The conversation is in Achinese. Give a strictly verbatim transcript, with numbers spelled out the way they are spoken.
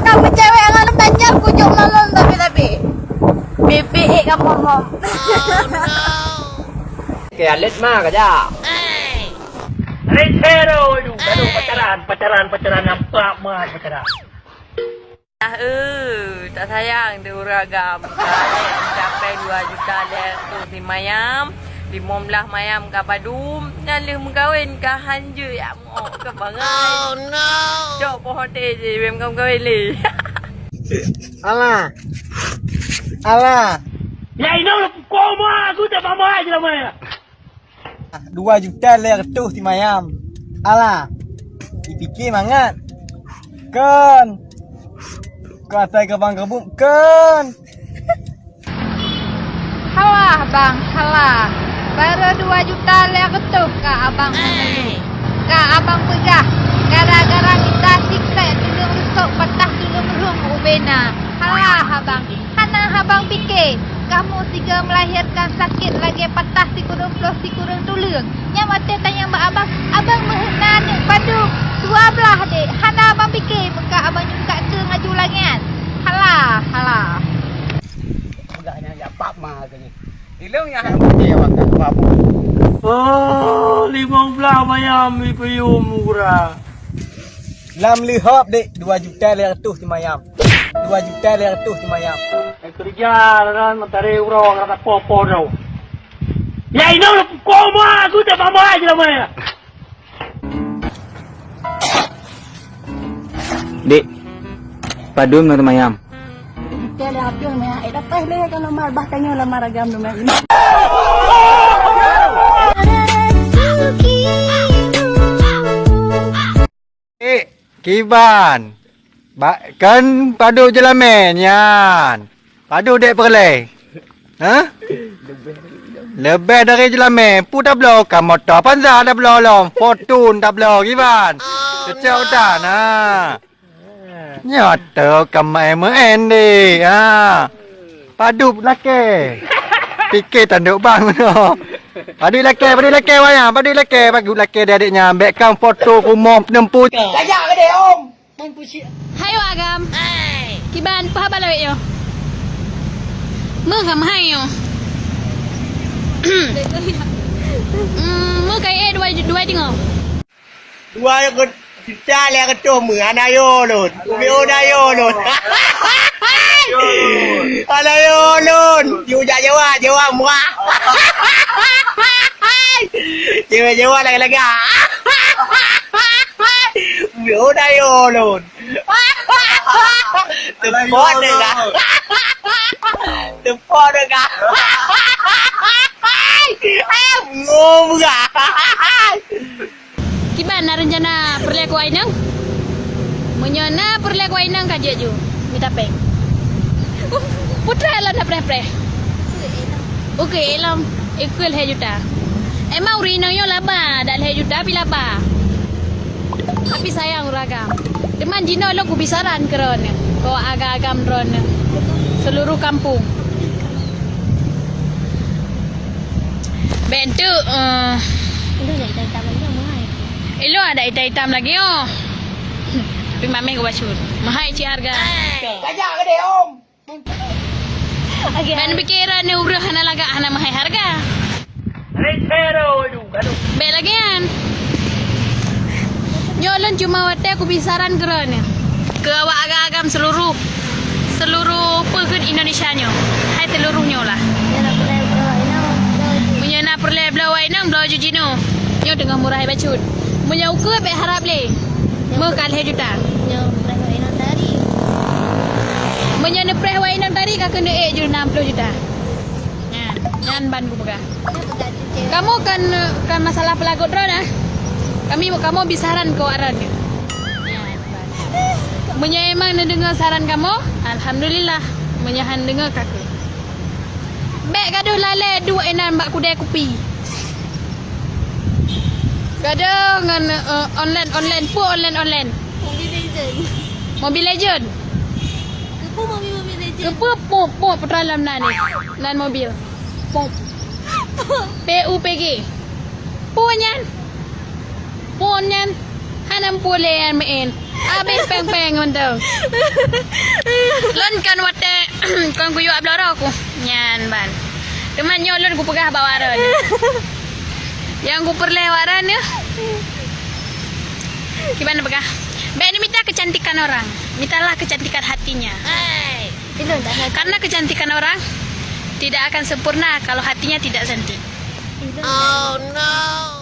Ka meucewek ngon Banjar kujok malon tapi-tapi. Bibik ék ka mom-mom. Oke, alet ma kaja. Ritero, aduh, aduh, pacaran, pacaran, pacaran, nampak mah pacaran. Ah, eh, tak sayang deh uragam. Mencapai dua juta lhèe reutôh simayam, limong blaih mayam ka padum, nyan lheueh meukawen ka hanjeuet. Oh, keubangai. Oh, no. Cok poh hotel je, bèk kawin-kawin lé. Alah. Alah. Ya, inong lah pukul ma, aku tak paham aja lah, Maya. Dua juta lhèe reutôh simayam. Alah. Dipike mangat. Kon. Keu asai keubang keubuk, kon. Halah, Bang, halah. Barô dua juta lhèe reutôh ka abang meungeuluh. Ka abang peugah, gara-gara mita sikrek tuleueng rusok patah tuleueng rhueng ubena. Halah, abang. Hana abang pike, kamoe sigoe meulahérkan sakét lagèe patah sikureueng ploh sikureueng tuleueng. Nyan watèe tanyong bak abang, abang meuheuet na aneuk padum, dua blaih dek. Hana abang pike, meuka abang nyungkak keu ngaju lagèe nyan. Halah, halah. Peugah nyan jak pap ma keu nyan. Ilong nyang hana meucaya makan babu. Oh, limong blaih mayam ipeuyum mura. Lam leuhop dek, dua juta lhèe reutôh simayam. Dua juta lhèe reutôh simayam. Eh, keureuja lah kan, meutaré uroe rata poh-poh droe. Ya inong lah pukul ma, aku tak paham aja lah, Maya. Dek, padum na teumayam? Kita dah habis maya, eh, dapat leh kalau mal bah tanya lamar agam dong ini. Eh, kiban. Ba-, kan padub jeulamé nyan. Padub dek peureulèe. Ha? Leubeh dari jeulamé. Pu tabloe ka moto Avanza tabloe lom. Fortune tabloe kiban. Cocok tan, ha. Nyoe teu ka maén-maén deh, ha. Padub lakèe. Pike tanduk bang meunoe. Padub lakèe, padub lakèe wayang, padub lakèe, padub lakèe deh adek nyan. Bèk kan foto rumoh peuneumpui. Kajak ke deh, Om? Hai wak agam. Kiban, peue haba lawét nyoe? Meuh ka meuhai nyoe. Hmm, meuh ka ék duai, duai teungoh. Dua juta lhèe reutôh meuh, hana yo lôn. Ubé hana yo lôn. Hana yo lôn. Yue jak Jawa, Jawa murah. Jawa, Jawa lagak-lagak. Ubé hana yo lôn. Teupot deh kah. Teupot deh kah. Ngom kah. Kiban na reuncana peureulèe keu wak inong? Meunyoe na peureulèe keu wak inong ka jeuet ju mita péng. Putra lôn na preh-preh. Oke, lom ikeu lhèe juta. Emang ureueng inong nyoe laba, dak lhèe juta pi laba. Tapi sayang ureueng agam. Teuma jinoe lôn kubisaran keu droeneuh, keu agam-agam droeneuh seuluruh kampung. Bèk enteuk, eh. Ilôn jak itam-itam lagi, meuhai. Ilôn adak itam-itam lagi, oh. Tapi mameh geubacut. Meuhai cit harga. Kajak geude, Om. Oke. Ban pikiran ni ureueng hana lagak, hana meuhai harga. Bèk lagèe nyan. Nyoe lôn cuma watèe kubisaran keu droeneuh. Keu awak agam-agam seuluruh, seuluruh peue kheun Indonesia nyoe. Hai seuluruh nyoe lah. Meunyoe na peureulèe bloe wak inong, bloe ju jinoe. Nyoe teungoh murah bacut. Meunyoe ukeue bèk harab lé. Meuh ka lhèe juta. Nyoe preh wak inong tari. Meunyoe neupreh wak inong tari ka keuneuk ék ju nam ploh juta. Nyan, nyan ban kupeugah. Kamoe kan, kan masalah peulagot droe nah. Kami, kamoe bisaran keu awak droe. Meunyoe emang neudeungoe saran kamoe, alhamdulillah. Meunyoe han deungoe, ka keuh. Bèk gadôh lalè duek inan bak keudè kupi. Gadôh ngon, eh, online, online, peue online, online. Mobile Legend. Mobile Legend. Keupeue mobil Mobile Legend? Keupeue pop, pop, putra lam nan ni. Nan mobil. Pop. P U P G. Peue nyan? Phone nyan hana meupulèe nyan meu'en. Habéh péng-péng mantong. Lôn kon watèe kon kuyue bloe droe ku. Nyan ban. Teuma nyoe lôn kupeugah bak awak droe. Nyang kupeureulèe awak droe. Kiban peugah. Bèk neumita kecantikan orang. Mitalah kecantikan hatinya. Karena kecantikan orang tidak akan sempurna kalau hatinya tidak cantik. Oh no.